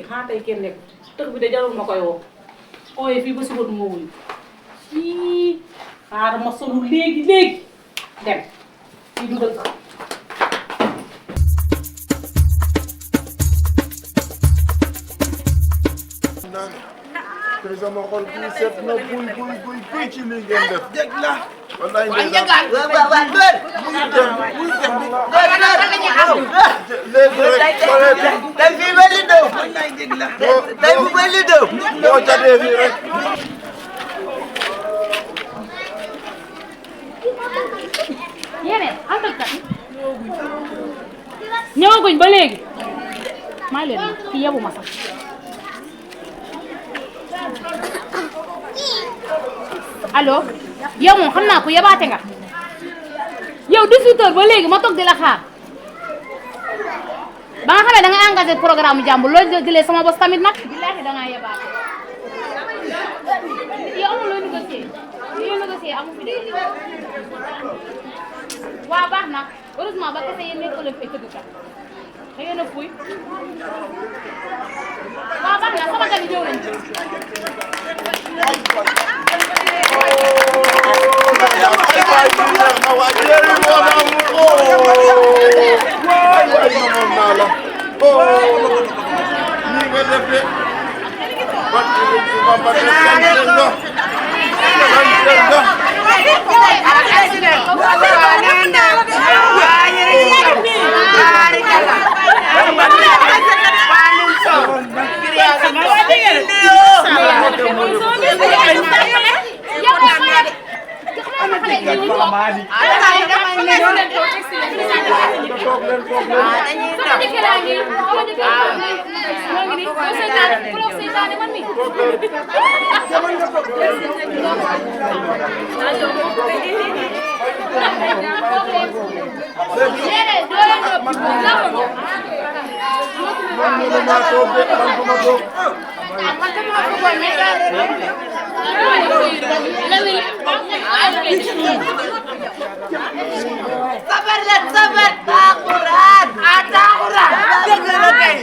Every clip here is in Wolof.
xanaa tey kenn nekk tëx bi de jarul ma koy woo ooyee fii ba suba du ma wuyu fii xaaral ma solu léegi dem fii du dëkk. tey sama xol bii set na buy ci li ngeen def. dégg la. wallaay waaw Diégane. léegi rek. tey fii ba li Ndéw. wallaay dégg la. tey bu ba li Ndéw. boo jotee fii rek. yéen àndalkat ñëwaguñ ba léegi maa leen kii yebu ma sax allo yow moom xam naa ko yebaate nga yow 18h ba léegi ma toog di la xaar ba nga xamee da nga engagé programme jàmbur loolu jëlee sama bos tamit nag billaahi da ngaa yebaate yow amul looy négocier amu fi de waaw baax na heureusement ba kese yéen nekk leen ay tëggkat da ngeen a fuy waaw baax na sama gan yi ñëw nañ sabar taquran dégg la kay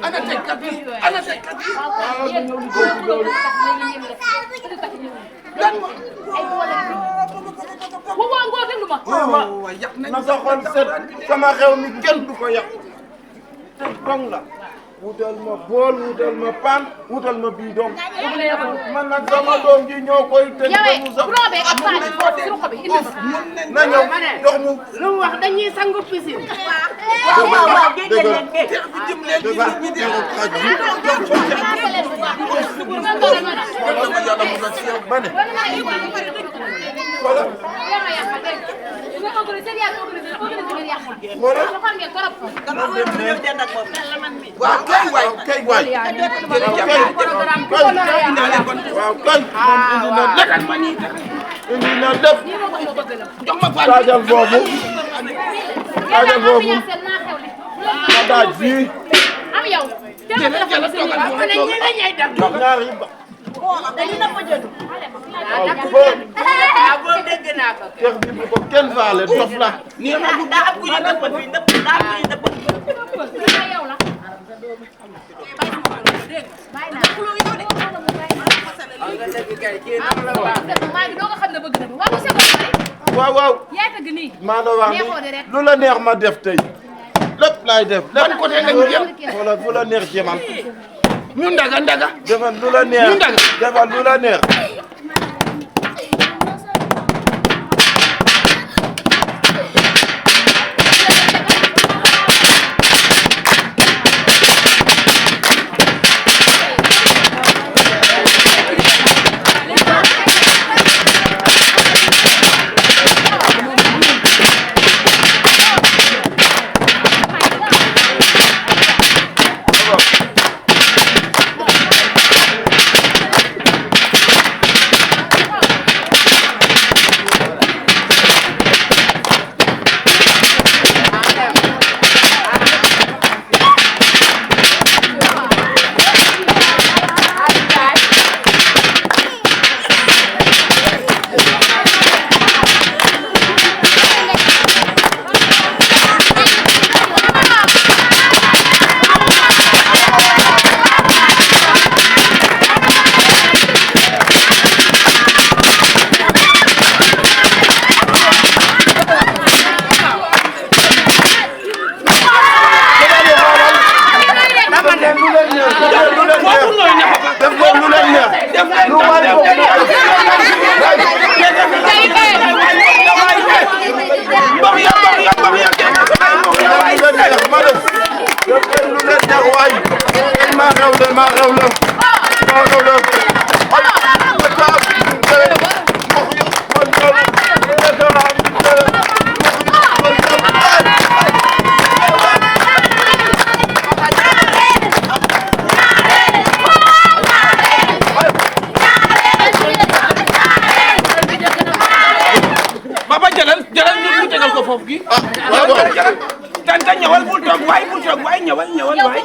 ana tekkat bi na sa xol set sama xew mi kenn du ko yàq dong la wutal ma bool wutal ma pan wutal ma bii doom man nag sama doom ji ñoo koy tëj ba mu sax na ñëw jox mu lu wax dañuy sangu piscine waaw kay waay waaw kay moom indi na lépp taajal foofu ma daaj fii ñaari ba keex bi bu ko kenn faale dof la waaw waaw maa la wax ni lu la neex ma def tey lépp laay def lépp côté nga ñu jëm wala fu la neex jëmal ñu ndaga defal lu la neex defal lu la neex tegal ko foofu gi. ah waaw waaw. tanta ñëwal bul toog waay ñëwal waay.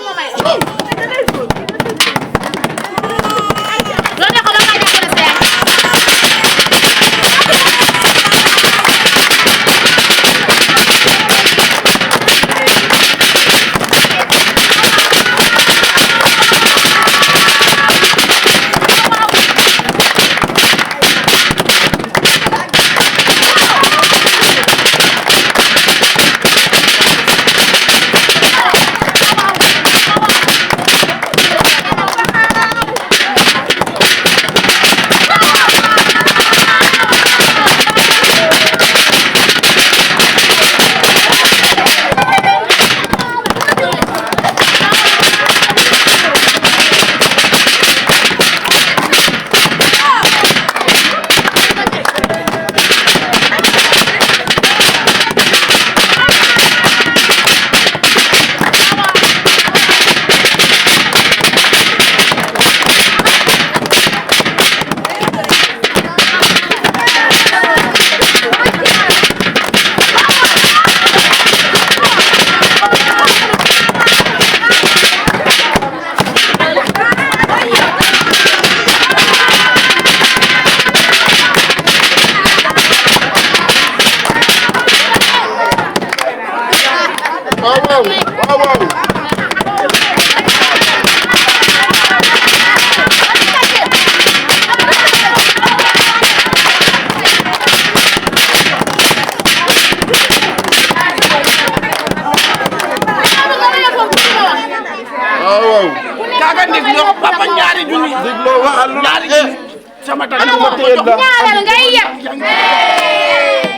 ñaareel ngay yeb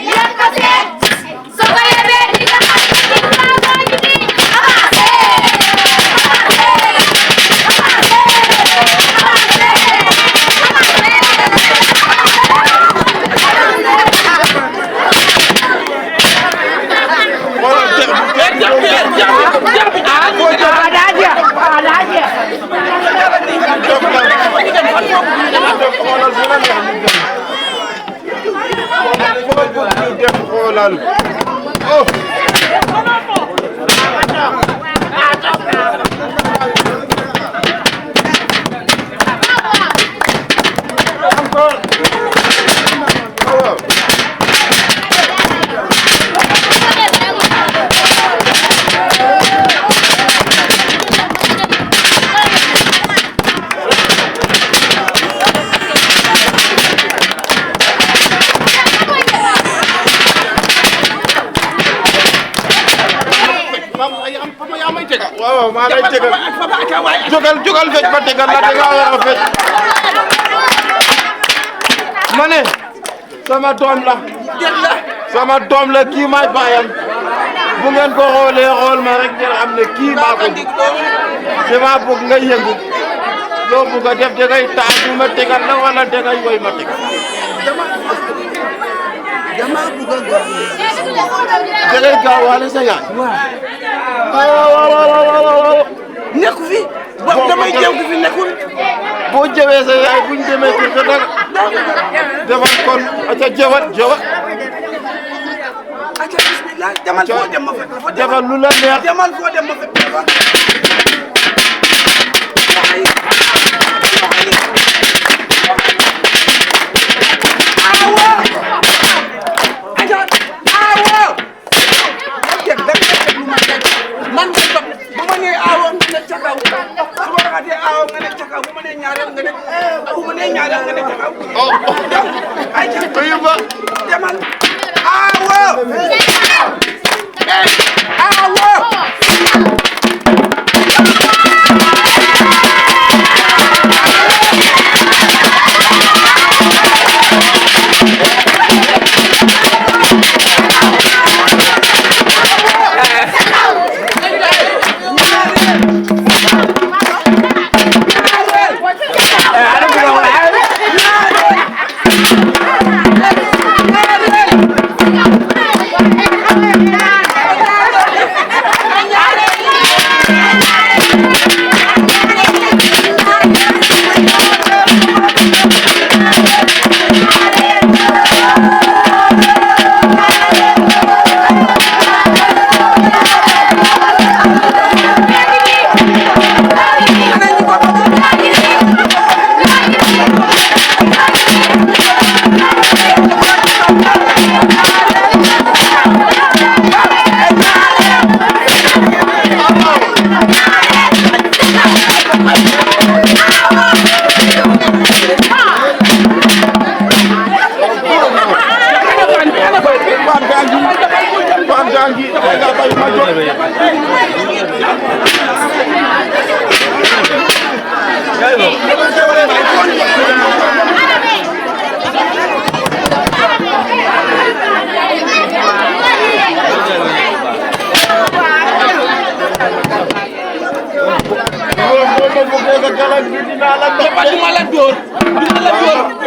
yeb ko seet soo ko yebee di nga xam ne ci maa ngi nii waaw maa lay tegal jógal fecc ba tegal la da nga war a fecc ma ne sama doom la kii maay baayam bu ngeen ko xoolee xool ma rek ngeen xam ne kii maa ko dama bëgg nga yëngu loo bëgg a def dangay taaju ma tegal la wala dangay woy ma tegal dangay gaawaale sa yaay waaw nekku fi damay jëw fi nekkul boo jëwee sa yaay buñ demee kër ga dara defal kon aca jëwat aca bismillah demal foo dem ma fekk fa defal lu la neex demal foo dem ma fekk fa duma la dóor duma la dóor